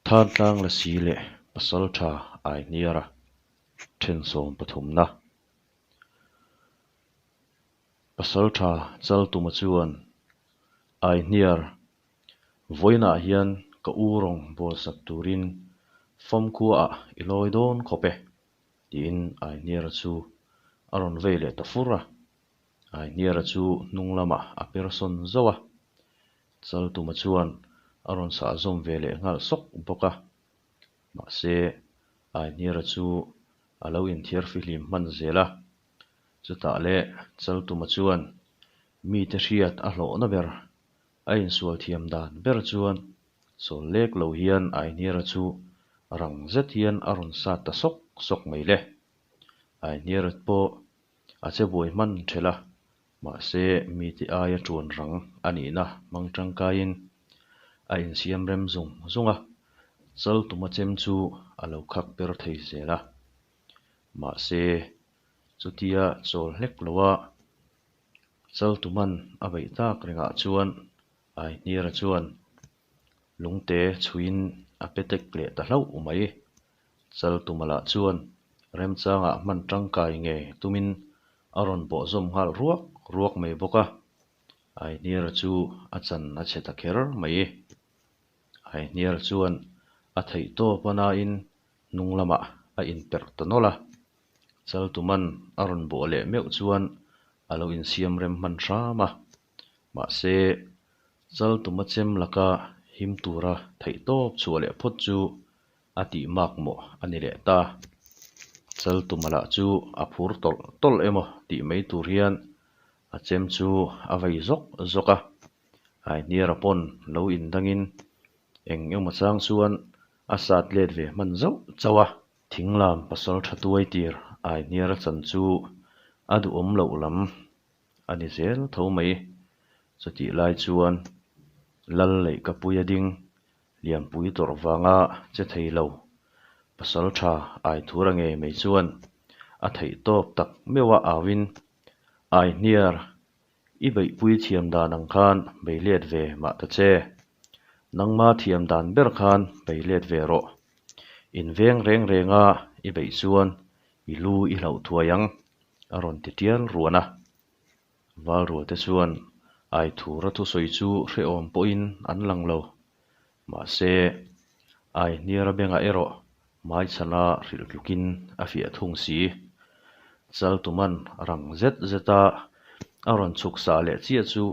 Thantlang Lasi leh Pasaltha Aihniara thensawm pathumna. Pasaltha Chaltuma chuan Aihniar vawiinah hian ka u rawng bawlsak turin famkhuaah i lawi dawn khawp e tiin Aihniara chu a rawn vei leh ta fur a. Aihniara chu hnung lamah a per sawn zauh a. Chaltuma chuan a rawn sah zawm ve leh nghal sawk bawk a. Mahse, Aihniara chu a lo inthiar fihlim hman zel a. Chutah leh Chaltuma chuan mite hriat a hlawhna ber, a insual thiam dan ber chuan sawl lek lo hian Aihniara chu rang zet hian a rawn sat ta sawk sawk mai le. Aihniara pawh a che buai hman thelh a, mahse mite aia tuan rang a nihna hmang tangkaiin a insiam rem zung zung a, Chaltuma chem chu a lo khak per thei zel a. Mahse, chutia chawl hlek loa Chaltuman a beih tak rengah chuan Aihniara chuan lungte chhuiin a pe tek leh ta hlauh mai. Chaltuma lah chuan remchangah hman tangkai ngei tumin a rawn bawh zawm nghal ruak ruak mai bawk a, Aihniara chu a chan a chhe ta kher mai. Aihniara chuan a theih tawp a nain hnung lamah a inperh ta nawlh a, Chaltuman a rawn bawh leh meuh chuan a lo insiam rem hman hram a, mahse Chaltuma chem laka him tura theih tawp chhuah leh phawt chu a tih mak mawh a ni leh ta. Chaltuma lah chu a phur tawlh tawlh emaw tih mai tur hian a chem chu a vei zawk zawk a, Aihniara pawn lo indangin eng emaw chang chuan a sat let ve hman zauh chauh a. Thinglam pasal tha tuai tir Aihniara chan chu a duhawm loh lam a ni zel tho mai. Chutih lai chuan Lal Leihkapuia ding Lianpui tawrh vanga che thei lo pasal tha Aithura ngei mai chuan a theih tawp tak meuh a auin Aihniar i beihpui thiam dan ang khan bei let ve mah ta che. Nangma thiam dan ber khan bei let ve rawh. In veng reng renga i beih chuan i lu i hlauh thuai ang a rawn ti tial ruan a. Valrualte chuan Aithura thusawi chu hrehawm pawhin an lang lo. Mahse, Aihniara bengah erawh hmaichhana hrilh tlukin a fiah thung si. Chaltuman rang zet zeta a rawn chhuk sah leh chiah chu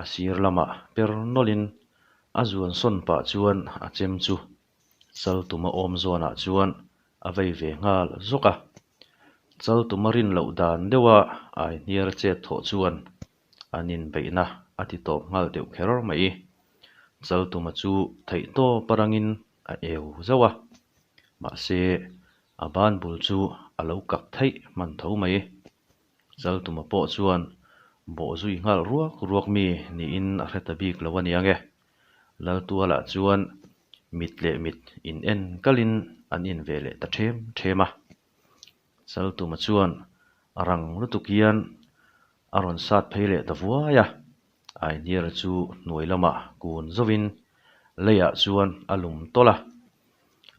a sir lamah per nawlhin a zuan sawn pah chuan a chem chu Chaltuma awm zawnah chuan a vei ve nghal zawk a. Chaltuma rin loh dan deuha Aihniara chet thawh chuan an inbeihna a ti tawp nghal deuh kher mai. Chaltuma chu theihtawp a rangin a eu zauh a, mahse a ban bul chu a lo kak theih hman tho mai. Chaltuma pawh chuan bawh zui nghal ruak ruak mi niin a hre ta bik lo a nia nge. Laltualah chuan mit leh mit in en kalin an in ve leh ta them them a. Chaltuma chuan a rang lutuk hian a rawn sat phei leh ta vuai a, Aihniara chu hnuai lamah kun zauhin leiah chuan a lum tawlh a,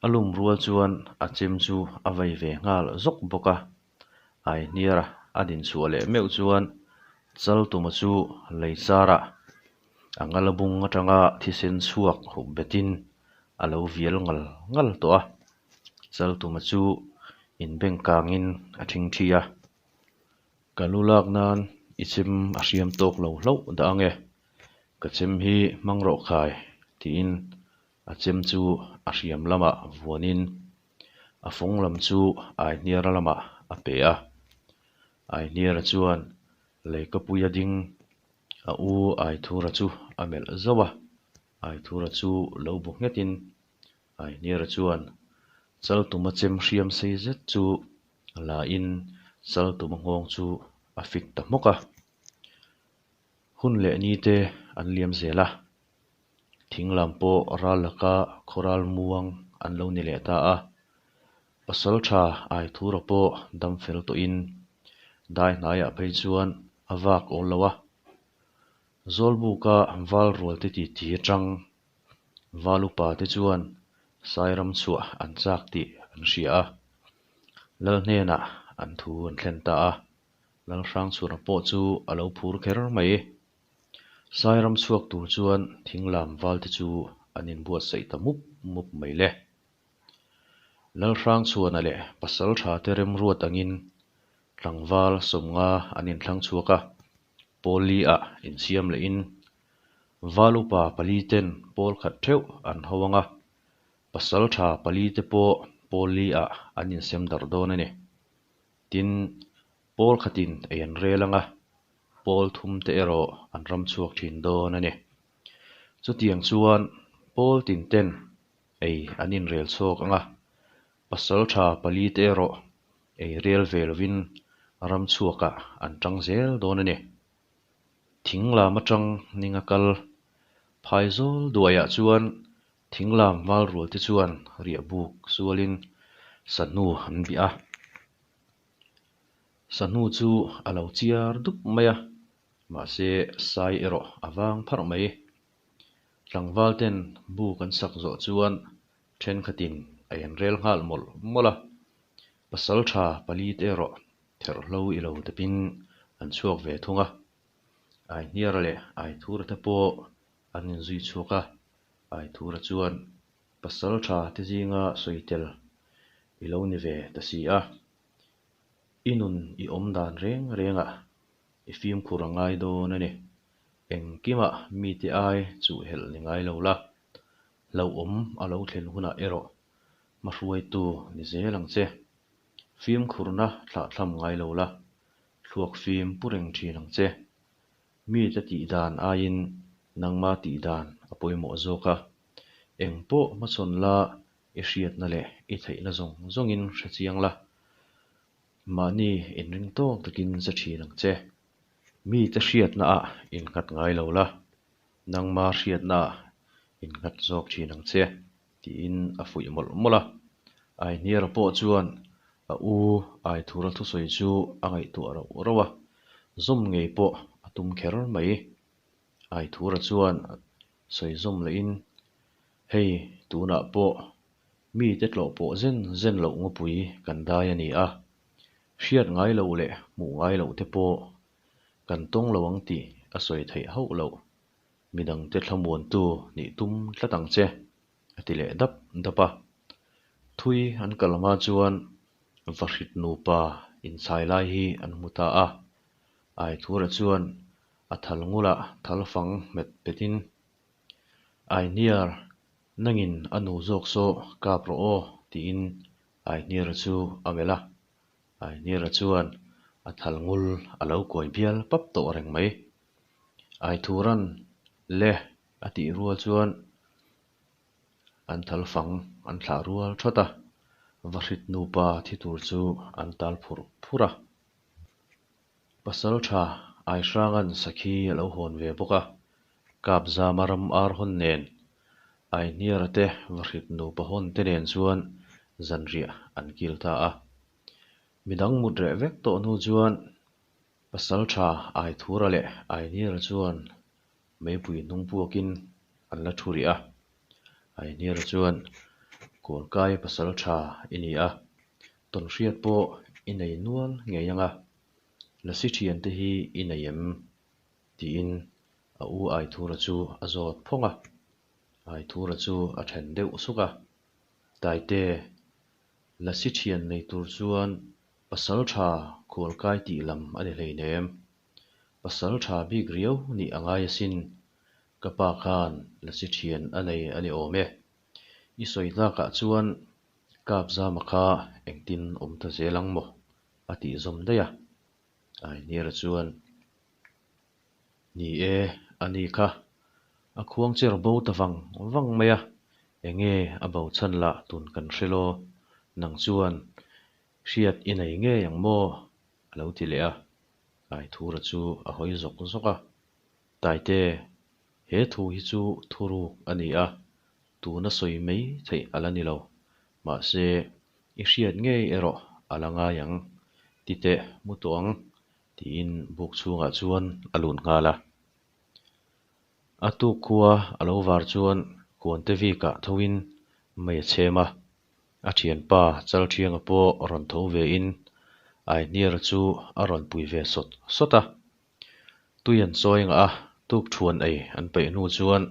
a lum rual chuan a chem chu a vei ve nghal zawk bawk a, Aihniara a din chhuah leh meuh chuan Chaltuma chu lei charah a ngal bung atanga thisen chhuak hup betin a lo vial ngal ngal tawh a. Chaltuma chu inbeng kangin a thingthi a, Ka lu lak nan i chem a hriam tawk lo hlauh dah ange, ka chem hi hmang rawh khai tiin a chem chu a hriam lamah vuanin a fawng lam chu Aihniara lamah a pe a. Aihniara chuan Leikapuia ding a u Aithura chu a melh zauh a, Aithura chu lo bu nghetin Aihniara chuan Chaltuma chem hriam sei zet chu la in Chaltuma nghawng chu a fik ta hmawk a. Hun leh ni te an liam zel a, thing lam pawh ral laka khawral muang an lo ni leh ta a. Pasaltha Aithura pawh dam fel tawhin dai hnaiah phei chuan a vak awl lo a. Zawlbuka val rual te titi atang. Val upa te chuan Sairam chhuah an chak tih an hria a, Lal hnenah an thu an thlen ta a, Lalhrangchhura pawh chu a lo phur kher mai. Sairam chhuak tur chuan thinglam val te chu an inbuatsaih ta mup mup mai le. Lalhrangchhuana leh Pasaltha te remruat angin tlangval 50 an inthlang chhuak a, pawl li ah insiam lehin val upa pali ten pawl khat theuh an ho ang a, Pasaltha pali te pawh pawl li ah an insem darh dawn a ni. Tin, pawl khatin ei an rel ang a, pawl thum te erawh an ram chhuak thin dawn a ni. Chutiang chuan pawl tin ten ei an inrel chhuak ang a, pasaltha pali te erawh ei rel ve lovin ram chhuakah an tang zel dawn a ni. Thing lam atang ning a kal Phaizawl duaiah chuan thing lam val rual te chuan riahbuk sualin sahnu an bih a. Sahnu chu a lo chiar dup mai a, mahse sai erawh a vang pharh mai. Tlangval ten buk an sak zawh chuan thenkhatin a inrel nghal mawlh mawlh a, pasal tha pali te erawh therhlo i lo depin an chhuak ve thung a. Aihniara leh Aithura te pawh an inzui chhuak a, Aithura chuan pasal tha te zinga sawi tel i lo ni ve ta si a, i nun i awm dan reng rengah i fimkhur a ngai dawn a ni. Engkimah mite ai chuh helh ni ngai lo la, hlauhawm a lo thlen hunah erawh hmahruaitu ni zel ang che. Fimkhurna thlahthlam ngai lo la, thluak fim pu reng thin ang che. Mite tih dan aiin nangma tih dan a pawimawh zawk a, eng pawh hmachhawn la i hriatna leh i theihna zawng zawngin hre chiang la, mahni inring tawk takin che thin ang che. Mite hriatnaah innghat ngai lo la, nangma hriatnaah innghat zawk thin ang che, tiin a fuih mawlh mawlh a. Aihniara pawh chuan a u Aithura thusawi chu a ngaihtuah rauh rauh a, zawm ngei pawh a tum kher mai. Aithura chuan sawi zawm lehin, Hei, tunah pawh mite tlawh pawh zen zen loh ngawpui kan dai a ni a, hriat ngai loh leh hmuh ngai loh te pawh kan tawng lo ang tih a sawi theih hauh loh. Midangte thlamuantu nih tum tlat ang che, a ti leh dap dap a. Thui an kal hma chuan Vahrit nupa inchhai lai hi an hmu ta a. Aithura chuan a thal ngulah thal fang hmet petin, Aihniar, nangin a nu zawk saw kap rawh aw, tiin Aihniara chu a melh a. Aihniara chuan a thal ngul a lo kuai bial pap tawh reng mai. Aithuran le a tih rual chuan an thal fang an thlah rual thawt a, Vahrit nupa thi tur chu an tal phurh phurh a. Pasal tha Aihranga'n sakhi a lo hawn ve bawk a, Kapzama ram ar hawn nen, Aihniara te Vahrit nupa hawn te nen chuan zanriah an kil ta a. Midang mut reh vek tawh hnu chuan Pasal tha Aithura leh Aihniara chuan meipui hnung puakin an la thu rih a. Aihniara chuan, Kawlkai pasal tha i ni a, Tawnhriat pawh i nei nual ngei ang a, Lasi thiante hi i nei em? tiin a u Aithura chu a zawt phawng a. Aithura chu a then deuh suk a, Taite, Lasi thian nei tur chuan pasal tha khualkai tih lam a ni hleinem. Pasal tha bik riau nih a ngai asin, ka pa khan Lasi thian a nei a ni awm e. I sawi tlakah chuan Kapzama kha engtin awm ta zel ang maw? a tih zawm daih a. Aihniara chuan, Ni e, a ni kha. A khuang cher bo ta vang vang mai a, enge a bo chhan lah tun kan hre law, nang chuan hriat i nei ngei ang maw? a lo ti leh a. Aithura chu a hawi zawk zawk a. Taite, he thu hi chu thuruk a ni a, tuna sawi mai theih a la ni lo. Mahse, i hriat ngei erawh a la ngai ang, ti teh mu tawh ang, tiin buk chhungah chuan a lut nghal a. A tuk khua a lo var chuan Kuantevika thoin mei a chhem a, a thianpa Chalthianga pawh rawn tho vein Aihniara chu a rawn pui ve sawt sawt a. Tui an chawi ngah a, tukthuan ei an peih hnu chuan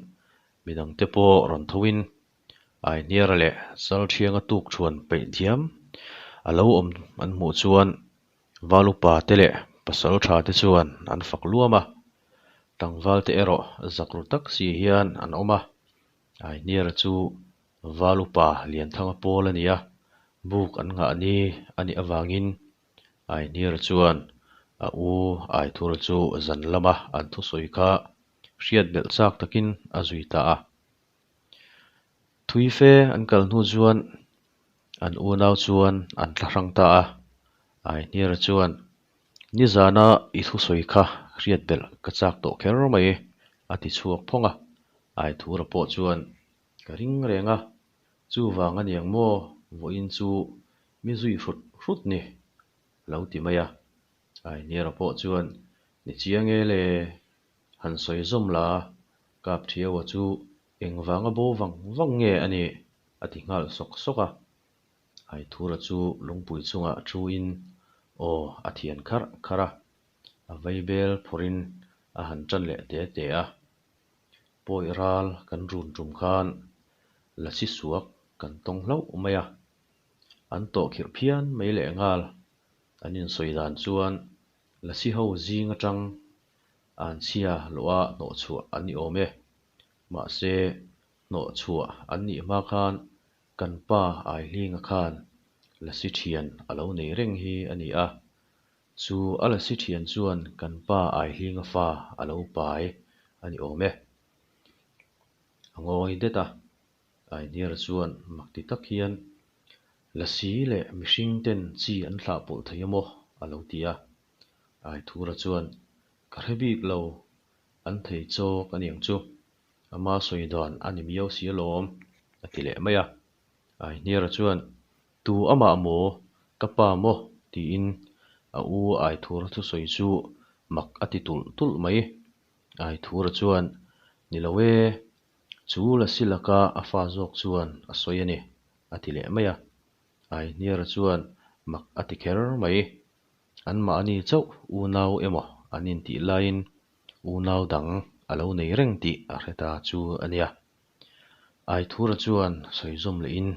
midangte pawh rawn thoin Aihniara leh Chalthianga tukthuan peih thiam a lo awm an hmuh chuan Valupa te leh Pasaltha te chuan an fak luam a, tlangval te erawh zak ru tak si hian an awm a. Aihniara chu Valupa Lianthanga pawl a ni a, buk an nghah ni a nih avangin Aihniara chuan a u Aithura chu zan lama an thusawi kha hriat belh chak takin a zui ta a. Thui fe an kal hnu chuan an unau chuan an tla hrang ta a. Aihniara chuan, Nizana i thusawi kha hriat belh ka chak tawh kher mai, a ti chhuak phawng a. Aithura pawh chuan, Ka ring reng a, chuvang a niang maw, vawiin chu mi zui hrut hrut ni, a lo ti mai a. Aihniara pawh chuan, Ni chiang e le, han sawi zawm la, Kapthiaua chu engvanga bo vang vang nge a nih? a ti nghal sawk sawk a. Aithura chu lungpui chungah thuin aw a thian kharh kharh a, a vaibel phawrhin a han tan leh te te a. Pawi ral kan run tum khan lasi suak kan tawng hlauh mai a, an tawh khirh phian mai leh nghal. An insawi dan chuan lasi ho zing atang anchhia lawha hnawhchhuah an ni awm e. Mahse, hnawhchhuah an nih hma khan kan pa Aihlinga khan lasi thian a lo nei reng hi a ni a. Chu a lasi thian chuan kan pa Aihlinga fa a lo pai a ni awm e. A ngawi det a, Aihniara chuan mak ti tak hian, Lasi leh mihring ten chi an thlah pawlh thei a maw? a lo ti a. Aithura chuan, Ka hre bik lo, an thei chawk a niang chu. Ama sawi dan a ni miau si alawm, a ti leh mai a. Aihniara chuan, Tu amah maw? Ka pa maw? tiin a u Aithura thusawi chu mak a ti tulh tulh mai. Aithura chuan, Ni lo e, chu Lasi laka a fa zawk chuan a sawi a ni, a ti leh mai a. Aihniara chuan mak a ti kher mai. Anmahni chauh unau emaw an intih laiin unau dang a lo nei reng tih a hre ta chu a nia. Aithura chuan sawi zawm lehin,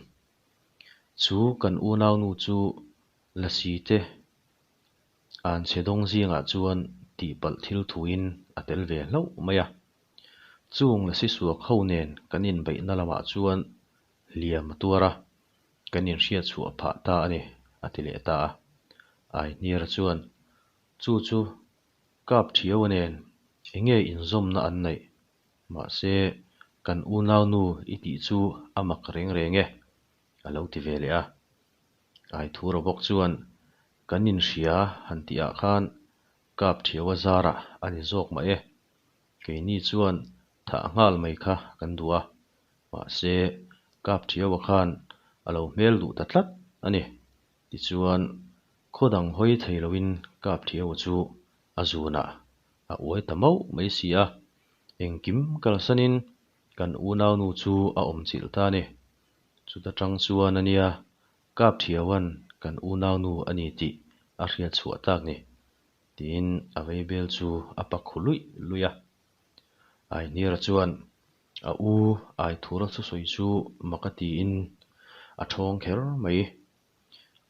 Chu kan unaunu chu Lasi te anchhe dawng zingah chuan tihpalh thil thuin a tel ve hlauh mai a. Chung Lasi suak ho nen kan inbeihna lamah chuan hliam a tuar a, kan inhriat chhuah phah ta a ni, a ti leh ta a. Aihniara chuan, Chu chu Kap Thiaua nen enge inzawmna an neih? Mahse, kan unaunu i tih chu a mak reng reng e, a lo ti ve leh a. Aithura bawk chuan, Kan inhria han tihah khan Kap Thiaua zarah a ni zawk mah e. Keini chuan thah nghal mai kha kan duh a, mahse, Kap Thiaua khan a lo hmel duh ta tlat a ni. Tichuan, khaw dang hawi thei loin Kapthiaua chu a zunah a uai ta mauh mai si a, engkim kalsanin kan unaunu chu a awm chilh ta a ni. Chuta tang chuan a nia, Kapthiauan kan unaunu a ni tih a hriat chhuah tak ni, tiin a vaibel chu a pak khu luih luih a. Aihniara chuan a u Aithura thusawi chu mak a tiin a thawng kher mai.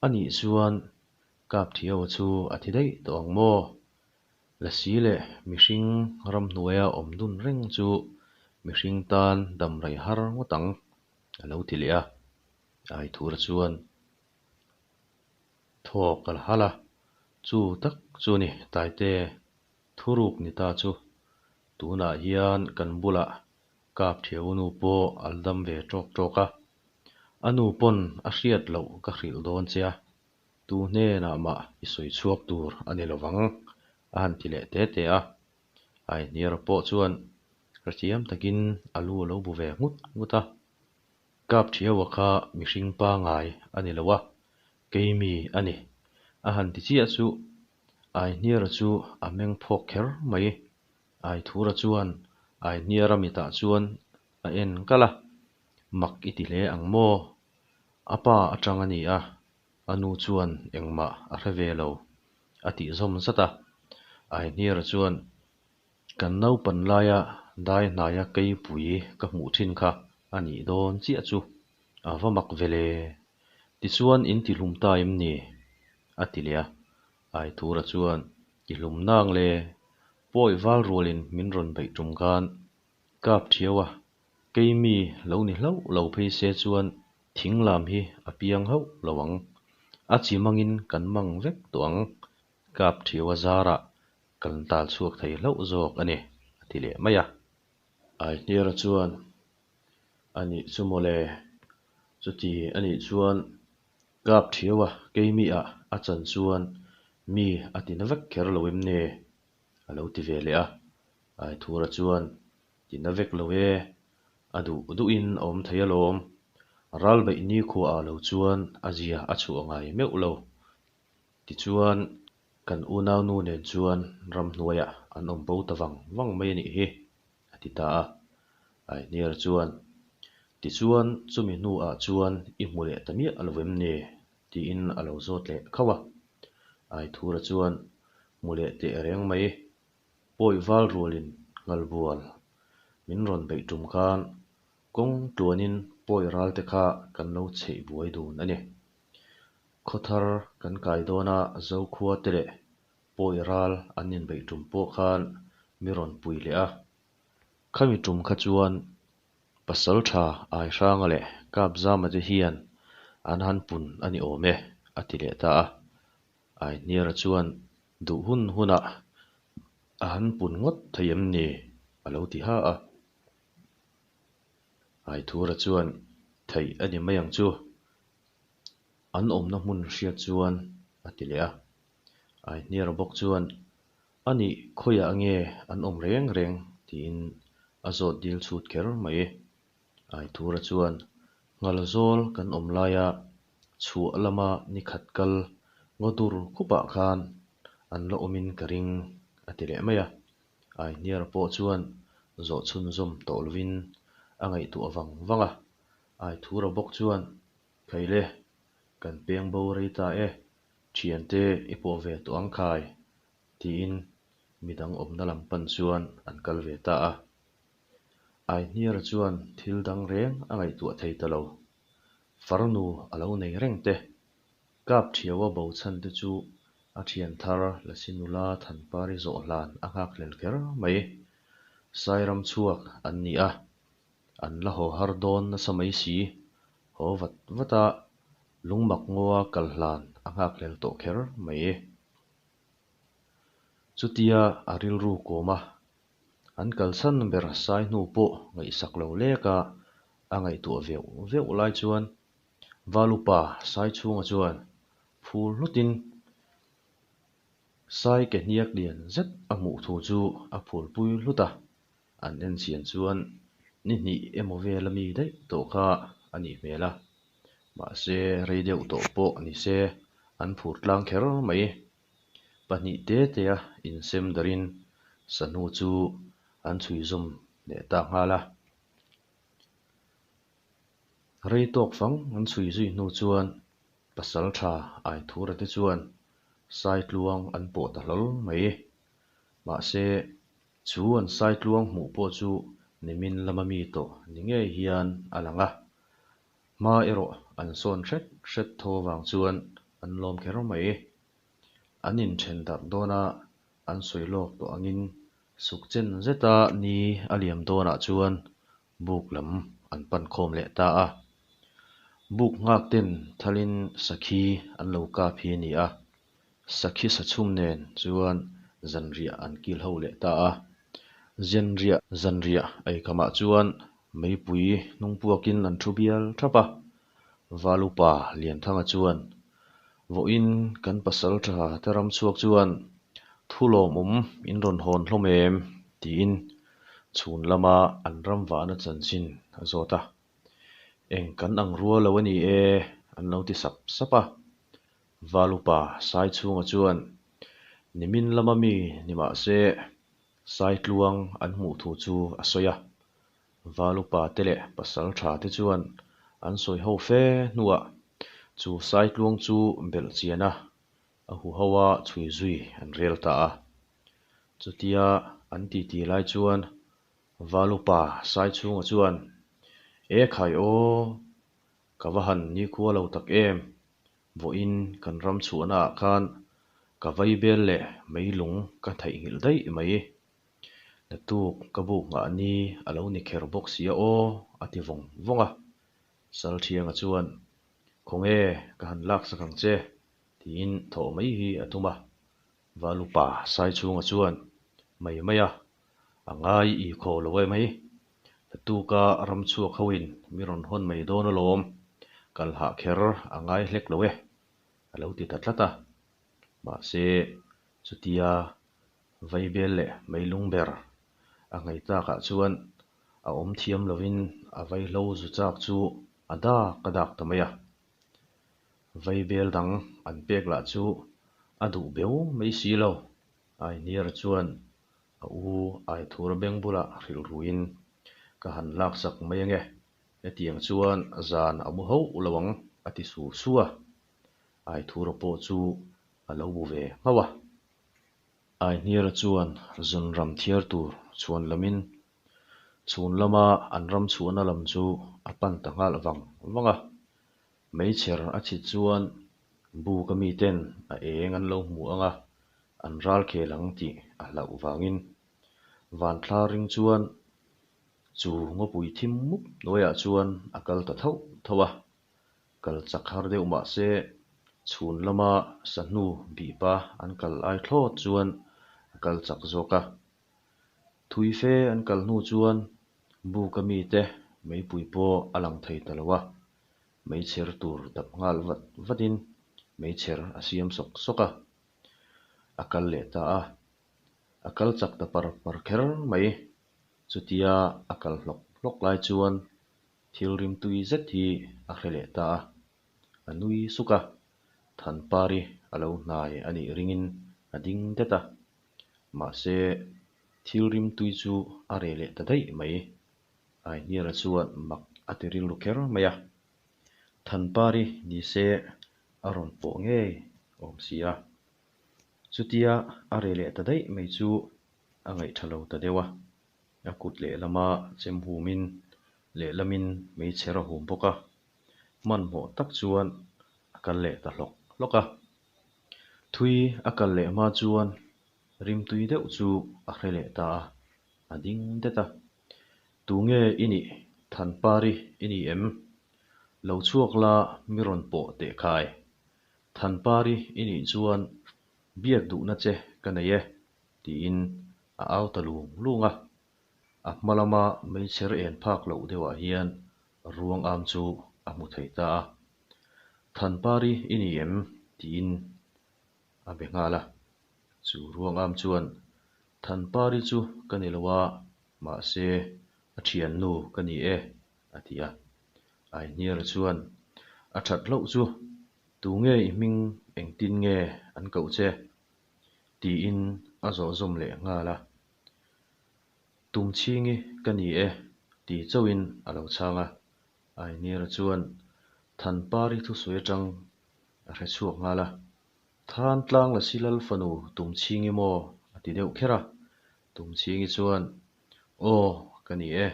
A nih chuan Kapthiaua chu a thi daih tawh ang maw? Lasi leh mihring ramhnuaia awm dun reng chu mihring tan damrei har ngawt ang, a lo ti leh a. Aithura chuan thawk a la halh a, Chu tak chu ni Taite, thuruk ni ta chu. Tunah hian kan bulah Kapthiaua nu pawh a la dam ve tawk tawk a. A nu pawn a hriat loh ka hrilh dawn che a, tu hnenah mah i sawi chhuak tur a ni lovang, a han ti leh te te a. Aihniara pawh chuan hrethiam takin a lu a lo bu ve nghut nghut a. Kapthiaua kha mihring pangai a ni lo a, keimi a ni, a han ti chiah chu Aihniara chu a meng phawk kher mai. Aithura chuan Aihniara mitah chuan a en kal a. Mak i ti hle ang maw? A pa atang a ni a, a nu chuan engmah a hre ve lo, a tih zawm zat a. Aihniara chuan, Kan naupan laia dai hnaia keipui ka hmuh thin kha a nih dawn chiah chu a va mak ve le. Tichuan in tihlum ta em ni? a ti leh a. Aithura chuan, Tihlum nang le, pawi val rualin min rawn beih tum khan kap thiau a, keimi lo ni hlauh lo phei se chuan thing lam hi a piang hauh lo ang. A chi mangin kan mang vek tawh ang. Kap thiau a zarah kan tal chhuak thei hlauh zawk a ni, a ti leh mai a. Aihniara chuan, A nih chu mawle, chuti a nih chuan kap thiau a keimi ah a chan chuan mi a ti na vek kher lo em ni? a lo ti ve leh a. Aithura chuan, Ti na vek lo e, a duh duhin a awm thei alawm. Ralbeih nikhua ah lo chuan a zia a chhuah ngai meuh lo. Tichuan, kan unaunu nen chuan ramhnuaiah an awm bo ta vang vang mai a nih hi, a ti ta a. Aihniar chuan, Tichuan, chumi hnuah chuan i hmu leh ta miah lo em ni? tiin a lo zawt leh khauh a. Aithura chuan, Hmu leh teh reng mai, pawi val rualin nghalbual min rawn beih tum khan kawng tluanin pawi ral te kha kan lo chheih buai dun a ni. Khawthar kan kai dawn a Zokhua te leh Pawi ral an inbeih tum pawh khan mi rawn pui leh a. Khami tum kha chuan Pasaltha Aihranga leh Kapzama te hian an han pun a ni awm e, a ti leh ta a. Aihniara chuan duh hun hunah a han pun ngawt thei em ni? a lo ti ha a. Aithura chuan theih a ni mai ang chu. An awmna hmun hriat chuan a ti leh a. Aihniara bawk chuan, A nih khawiah nge an awm reng reng? tiin a zawt dil chhut kher mai. Aithura chuan, Nghalzawl kan awm laia chhuah lama ni khat kal ngaw dur khupah khan an la awmin ka ring, a ti leh mai a. Aihniara pawh chuan zawh chhunzawm tawh lovin a ngaihtuah vang vang a. Aithura bawk chuan, Khaile, kan peng bo rei ta e, thiante i pawh ve tawh ang khai, tiin midang awmna lam pan chuan an kal ve ta a. Aihniara chuan thil dang reng a ngaihtuah thei ta lo. Farnu a lo nei reng te, kap thiaua bo chhan te chu a thian thar Lasi nula Thanpari zawh hlan a nghakhlel kher mai. Sairam chhuak an ni a, an la haw har dawn nasa mai si. Haw vat vat a, lungmak ngawa kal hlan a nghakhlel tawh kher mai. Chutia a rilru kawm a, an kalsan ber sai hnu pawh ngaihsak lo lek a, a ngaihtuah veuh veuh lai chuan Valupa Saichhunga chuan phul hlutin Sai ke hniak lian zet a hmuh thu chu a phulpui hlut a. An en chian chuan ni hnih emaw vel ami daih tawh kha a nih hmel a, mahse rei deuh tawh pawh ni se an phur tlang kher mai. Pahnih te te a insem darin sahnu chu an chhui zawm leh ta nghal a. Rei tawk fang an chhui zui hnu chuan pasal tha Aithura te chuan Saitluang an pawh ta hlawl mai. Mahse Chu an saitluang hmuh pawh chu nimin lama mi tawh ni ngei hian a lang a, hma erawh an sawn hret hret tho avang chuan an lawm kher mai. An inthen darh dawna an sawi lawk tawh angin sukchen zeta ni a liam dawnah chuan buk lam an pan khawm leh ta a. Buk nghak ten thalin sakhi an lo kap hi a ni a. Sakhi sachhum nen chuan zanriah an kil ho leh ta a. Zanriah zanriah eikamah chuan meipui hnung puakin an thu bial thap a. Valupa Lianthanga chuan, Vawiin kan pasal tha te ram chhuak chuan thu lawmawm in rawn hawn hlawm em? tiin chhun lama an ram vahna chanchin a zawt a. Eng kan ang rual lo a ni e, an lo ti sap sap a. Valupa Saichhunga chuan nimin lama mi ni mah se Saitluang an hmuh thu chu a sawi a. Valupa te leh Pasaltha te chuan an sawi ho fe hnuah chu Saitluang chu belh chian a, a huho a chhui zui an rel ta a. Chutia an titi lai chuan Valupa Saichhunga chuan, E khai aw, ka va han nikhua lo tak em, vawiin kan ram chhuahna ah khan ka vaibel leh meilung ka theihnghilh daih mai. Naktuk ka buk nghah ni a lo ni kher bawk sia aw, a ti vawng vawng a. Salthianga chuan, Khawnge ka han laksak ang che, tiin thawh mai hi a tum a. Valupa Saichhunga chuan, Mai mai a, a ngai i khaw lo e mai. Naktuka ramchhuak hoin mi rawn hawn mai dawn alawm, kal hah kher a ngai hlek lo e, a lo ti ta tlat a. Mahse, chutia Vaibel leh meilung ber a nghei takah chuan a awm thiam lovin a vaihlo zu chak chu a dak a dak ta mai a. Vaibel dang an pek lah chu a duh beu mai si lo. Aihniara chuan a u Aithura beng bulah hrilh ruin, Ka han laksak mai ange, hetiang chuan zan a mu hauh lo ang a ti su su a. Aithura pawh chu a lo bu ve nghauh a. Aihniara chuan zun ram thiar tur chhuan lamin chhun lama an ram chhuahna lam chu a pan ta nghal vang vang a. Meichher a chhit chuan buk a miten a eng an lo hmu ang a, an ral khel ang tih a hlauh vangin Vanthla ring chuan chu ngawpui thim mup hnuaiah chuan a kal ta thauh thauh a. Kal chak har deuh mah se, chhun lama sahnu bihpa an kal ai thlawt chuan a kal chak zawk a. Thui fe an kal hnu chuan buka mite meipui pawh a lang thei ta lo a, meichher tur dap nghal vat vatin meichher a siam sawk sawk a, a kal leh ta a. A kal chak ta par par kher mai. Chutia a kal hlawk hlawk lai chuan Thil rimtui zet hi a hre leh ta a, a nui suk a, Thanpari a lo hnai a nih ringin a ding det a. Mahse, thil rimtui chu a reh leh ta daih mai. Aihniara chuan mak a ti rilru kher mai a, Thanpari ni se a rawn pawh ngei awm si a. Chutia a reh leh ta daih mai chu a ngaih tha lo ta deuh a. A kut lehlama chem humin lehlamin meichher a hum bawk a, hmanhmawh tak chuan a kal leh ta hlawk hlawk a. Thui a kal leh hma chuan rimtui deuh chu a hre leh ta a, a ding det a. Tunge i nih? Thanpari i ni em? Lo chhuak la mi rawn pawh teh khai. Thanpari i nih chuan biak duhna che ka nei e, tiin a au ta lung lung a. A hma lama meichher en phak loh deuhah hian ruang am chu a hmu thei ta a. Thanpari i ni em? tiin a be nghal a. Chu ruang am chuan, Thanpari chu ka ni lo a, mahse a thiannu ka ni e, a ti a. Aihniara chuan, A that hlauh chu, tunge i hming engtin nge an koh che? tiin a zawh zawm leh nghal a. Tumchhingi ka ni e ti chauhin a lo chhang a. Ainira chuan Thanpari thusawi atang a hre chhuak nghal a. Thantlang Lasi Lal fanu Tumchhingi maw? a ti deuh kher a. Tumchhingi chuan, Aw, ka ni e.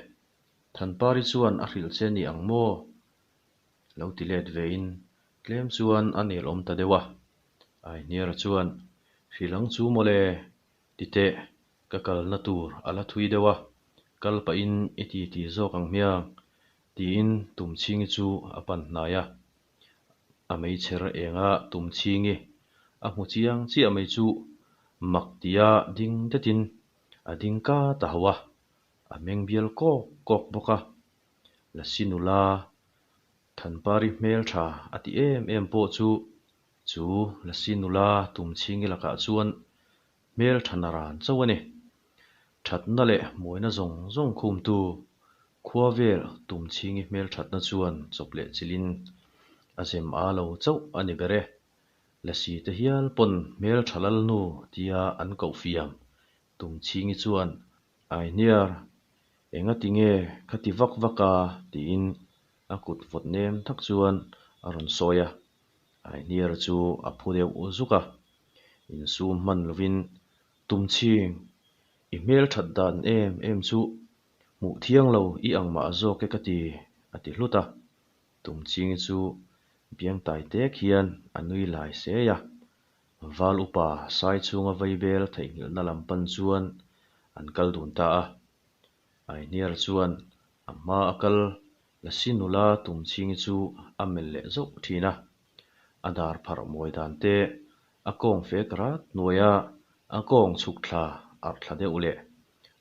Thanpari chuan a hrilh che ni ang maw? Lo ti let vein tlem chuan a nel awm ta deuh a. Aihniara chuan, Hrilh ang chu mawle, ti teh, ka kalna tur a la thui deuh a, kal pahin i ti ti zawk ang hmiang, tiin Tumchhingi chu a pan hnai a. A meichher enga Tumchhingi a hmu chiang chiah mai chu mak tia ding detin a ding ka ta hauh a, a meng bial kawk kawk bawk a. Lasi nula Thanpari hmeltha a ti em em pawh chu chu Lasi nula Tumchhingi lakah chuan hmeltha naran chauh a ni. Thatna leh mawina zawng zawng khumtu khua vel Tumchhingi hmelthatna chuan chawp leh chilhin a zem a lo chauh a ni ber e. Lasi te hial pawn hmeltha lalnu tia an koh fiam Tumchhingi chuan Aihniar. Engati nge khati vak vak a? tiin a kut vawt nem tak chuan a rawn sawi a. Aihniara chu a phu deuh zuk a, insum hman lovin, Tumchhing, i hmelthat dan em em chu hmuh thiang lo i ang mah zawk e ka ti, a ti hlut a. Tumchhingi chu biangtai tek hian a nui lai sei a. Val upa sai chhunga vaibel theihnghilhna lam pan chuan an kal dun ta a. Aihniara chuan a hma a kal Lasi nula Tumchhingi chu a melh leh zauh thin a. A dar pharh mawi dan te, a kawng fek rat hnuaia a kawng chhuk thla arh thla deuh leh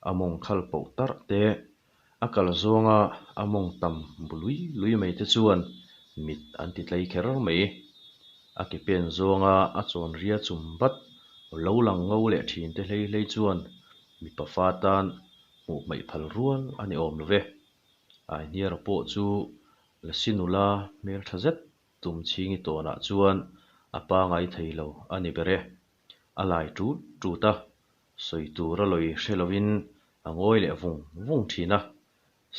a mawng khal poh tarh te, a kal zawnga a mawng tam bu lui lui mai te chuan mit an ti tlei kher mai. A ke pen zawnga a chawn ria chum bat lo lang ngo leh thin te hlei hlei chuan mipa fa tan hmuh hmaih phal rual a ni awm lo ve. Aihniara pawh chu Lasi nula hmeltha zet Tumchhingi tawnah chuan a pangai thei lo a ni ber e. A lai tut tut a, sawi tur a lawi hre lovin a ngawi leh vung vung thin a.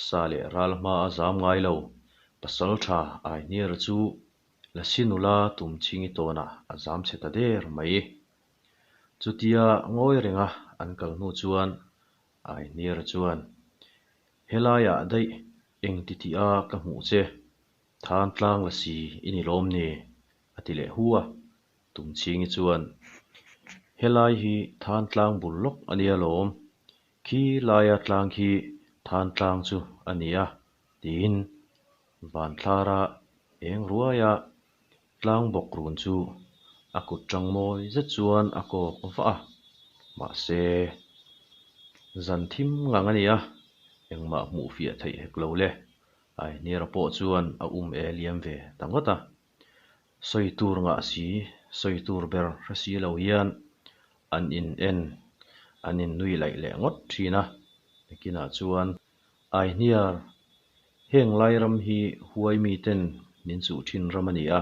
Sa leh ral hma a zam ngai lo, Pasaltha Aihniara chu Lasi nula Tumchhingi tawnah a zam chhe ta der mai. Chutia ngawi renga an kal hnu chuan Aihniara chuan, Helaiah daih eng titih a ka hmuh che, Thantlang Lasi i ni lawm ni? a ti leh hu a. Tumchhingi chuan, Helai hi Thantlang bul lawk a nia lawm, khi laia tlang khi Thantlang chu a ni a, tiin Vanthlara eng ruaia tlang bawk run chu a kut tang mawi zet chuan a kawk vah a. Mahse, zan thim ngang a ni a, engmah hmuh fiah theih hek lo le. Aihniara pawh chuan a um e liam ve ta ngawt a. Sawi tur ngah si, sawi tur ber hre si lo hian an in en, an in nui laih leh ngawt thin a. Nakinah chuan Aihniar, heng lai ram hi huai miten min chuh thin ram a ni a.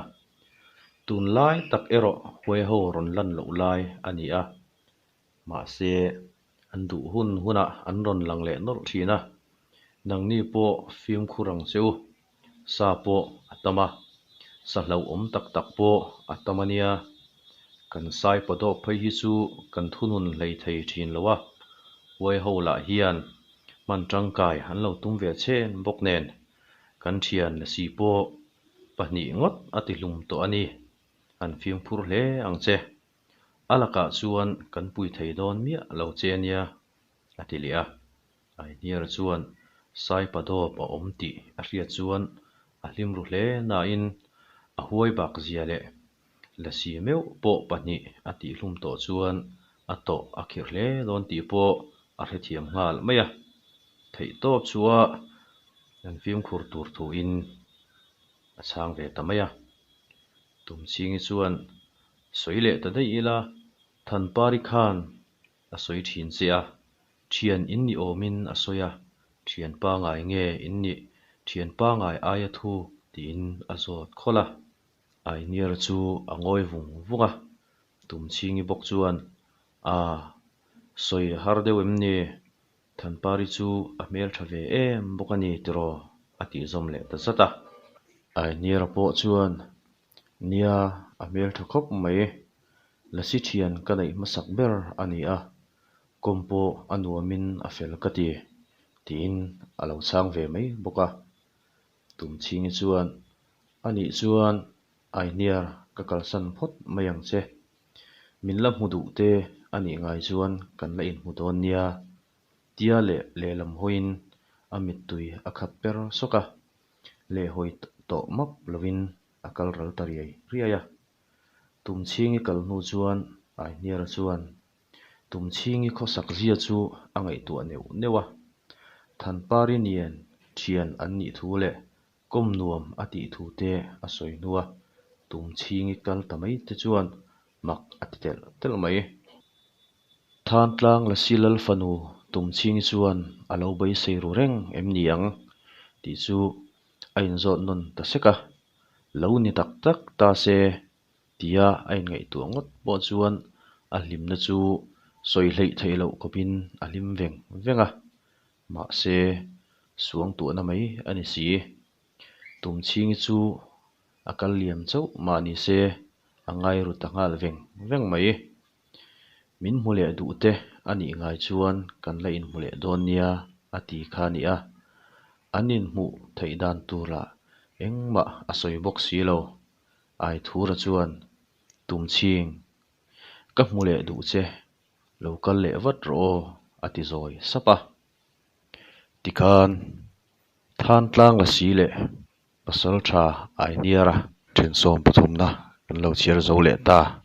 Tun lai tak erawh huai ho rawn lan loh lai a ni a. Mahse, an duh hun hunah an rawn lang leh nawlh thin a. Nangni pawh fimkhur ang che u. Sa pawh a tam a, sa hlauhawm tak tak pawh a tam a nia. Kan sai paw dawp phei hi chu kan thunun hlei thei thin lo a, huai ho lah hian hman tangkai an lo tum ve chhen bawk nen, kan thian lasi pawh pahnih ngawt a ti hlum tawh a ni. An fimkhur hle ang che. A lakah chuan kan pui thei dawn miah lo che a nia, a ti leh a. Aihniara chuan Saipa dawp a awm tih a hriat chuan a hlim ru hle nain a huai bak zia leh Lasi meuh pawh pahnih a tihhlum tawh chuan a tawh a khirh hle dawn tih pawh a hrethiam nghal mai a. Theihtawp chua an fimkhur tur thuin a chhang ve ta mai a. Tumchhingi chuan sawi leh ta daih ila Thanpari khan a sawi thin che a, thian in ni awmin a sawi a, thian pangai nge in nih, thian pangai aia thu tiin a zawt khawlh a. Ainiara chu a ngawi vung vung a, Tumchhingi bawk chuan, A, sawi har deuh em ni? Thanpari chu a hmeltha ve em bawk a ni tiraw? a tih zawm leh ta zat a. Ainiara pawh chuan, Nia, a hmeltha khawp mai. Lasi thian ka neih hmasak ber a ni a, kawm pawh a nuamin a fel ka ti, tiin a lo chhang ve mai bawk a. Tumchhingi chuan, A nih chuan Aihniar ka kalsan phawt mai ang che. Min la hmu duh te a nih ngai chuan kan la inhmu dawn nia, tia leh lehlam hawiin a mittui a khat per sawk a, lehhawi tawh map lovin a kal ral ta riai riai a. Tumchhingi kal hnu chuan Aihniara chuan Tumchhingi khawsak zia chu a ngaihtuah neuh neuh a. Thanpari nen thian an nih thu leh kawm nuam a tih thu te a sawi hnu a, Tumchhingi kal ta mai te chuan mak a ti telh telh mai. Thantlang Lasi Lal fanu Tumchhingi chuan a lo beisei ru reng em ni ang tih chu a inzawt nawn ta sek a. Lo ni tak tak ta se tia a inngaihtuah ngawt pawh chuan a hlimna chu sawi hleih theih loh khawpin a hlim veng veng a. Mahse, suangtuahna mai a ni si. Tumchhingi chu a kal liam chauh mah ni se, a ngai ru ta nghal veng veng mai. Min hmu leh duh te a nih ngai chuan kan la inhmu leh dawn nia a ti kha a nia. An inhmuh theih dan tur lah engmah a sawi bawk si lo. Aithura chuan, Tumchhing, ka hmu leh duh che, lo kal leh vat rawh aw a ti zawi sap a. Tikhan, Thantlang Lasi leh Pasaltha Ainiara thensawm pathumna kan lo chhiar zo leh ta.